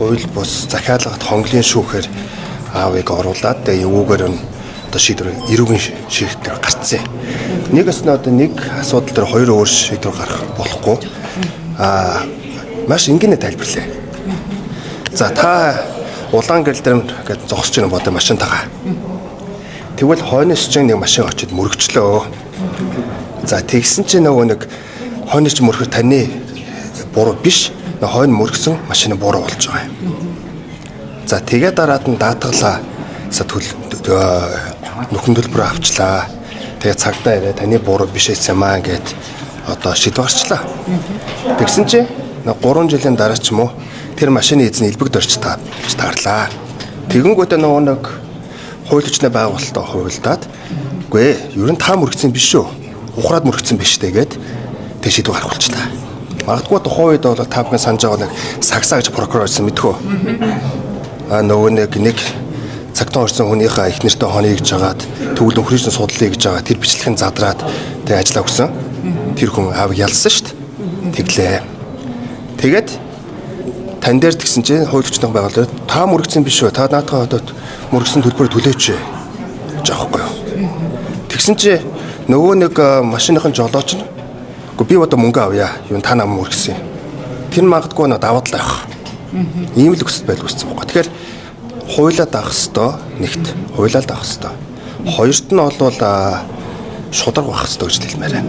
Хууль бус захиалгад хонглын шүүхээр аавыг оруулаад тэгээ эвгүүгээр нь одоо шийдвэр эрүүгийн шийдвэр гарцсан. Нэг өснө одоо нэг асуудал дээр хоёр өөр шийдвэр гарах болохгүй. Аа маш энгийнээр тайлбарлая. За та улаан гэрэл дээр ингээд зогсож байгаа бодоо машинтайгаа. Тэгвэл хойноос чинь нэг машин очиж мөргөчлөө. За тэгсэн чинь нөгөө нэг хойноос чинь мөрөхөр таны буруу биш. Нөгөө хойно мөргсөн машины буруу болж байгаа юм. За тэгээ дараад нь даатгалаа төл нөхөн төлбөрөө авчлаа. Тэгээ цагдаа ирээ таны буруу биш эсэм аа гэд одоо шийдвэр гарчлаа. Тэгсэн чинь 3 жилийн дараа ч юм уу тэр машины эзэн элбэг дөрч таарлаа. Тэгэнгүүтээ нөгөө нэг хууль хүчний байгуулалтаа хуйлдаад үгүй ээ ер нь та мөргцэн биш шүү. Ухраад мөргцэн биш дээ гэд тэг шийдвэр гаргуулчлаа. Магадгүй тухайн үед бол та бүхэн санаж байгаа нэг сагсаа гэж прокурор байсан мэдхүү. А нөгөө нэг нэг цагтан орсон хүнийхээ их нэртэй хоныг гэж хагаад тэгвэл нөхрийг нь судлаа гэж байгаа тэр бичлэгийн задраад тэг ажиллаа өгсөн. Тэр хүн аавыг ялсан шүү дээ. Тэглээ. Тэгээд тань дээр тэгсэн чинь хууль хүчний байгууллага та мөргцэн биш үү? Та наадхаа одоо мөргсөн төлбөр төлөөч гэж аахгүй юу? Тэгсэн чи нөгөө нэг машиныхын жолооч нь үгүй би одоо мөнгө авъя. Юу та нам мөргсөн. Тэр магадгүй нөө даваад л авах. Ийм л өсөлт байдал үүссэн байхгүй. Тэгэхээр хуулиа даах хэвээр нэгт хуулиа л даах хэвээр. Хоёрт нь бол шударга байх хэвээр гэж хэлмээр байна.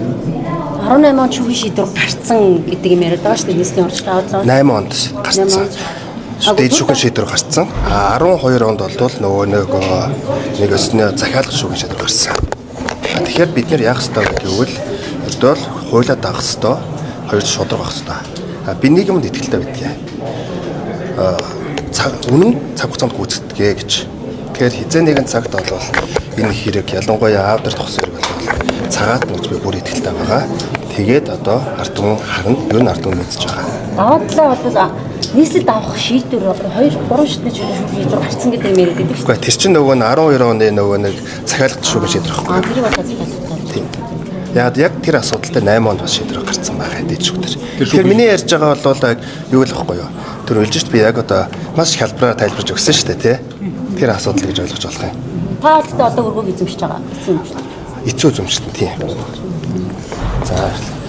18 он шүүхийн шийдвэр гарцсан гэдэг юм яриад байгаа шүү дээ. Нийслэлийн урьдчилан авдлаа. 8 онд гарцсан. Дээд шүүхийн шийдвэр гарцсан. А 12 онд бол нөгөө нэг нэг өснө захиалга шүүхийн шийдвэр гарсан. Тэгэхээр бид нэр яах ёстой вэ гэвэл ердөө л хуулиа даах ёстой, хоёрт шударга байх ёстой. А би нэг юмд итгэлтэй байдгийг. Цаг үнэн цаг хугацаанд гүйцэтгэ гэж. Тэгэхээр хизээ нэгэн цагт бол энэ хэрэг ялангуяа аав дээр тогсон хэрэг бол цагаат гэж би бүр итгэлтэй байгаа. Тэгээд одоо ард түмэн харна, ер нь ард түмэн мэдж байгаа. Даваа талаа бол нийслэлд авах шийдвэр 2 3 шатны шүүхийн шийдвэр гарцсан гэдэг юм яриад байдаг шүү Гэхдээ тэр чинь нөгөө нь 12 оны нөгөө нэг захиалгад шүүхийн шийдвэр байхгүй. дээ. А тэрийг бол захиалгатай. Тийм. Яг яг тэр асуудалтай 8 онд бас шийдвэр гарцсан байгаа дээд шүүхтэр. Тэгэхээр миний ярьж байгаа бол яг юу л байхгүй юу? Тэр үлж шít би яг одоо маш их халбараар тайлбарж өгсөн шүү дээ, тий? Тэр асуудал гэж ойлгож болох юм. Та бол одоо өргөөг эзэмшиж байгаа. Эцсийн өмчлөлт. Эцүү зүмжлэн тийм. За баярлалаа.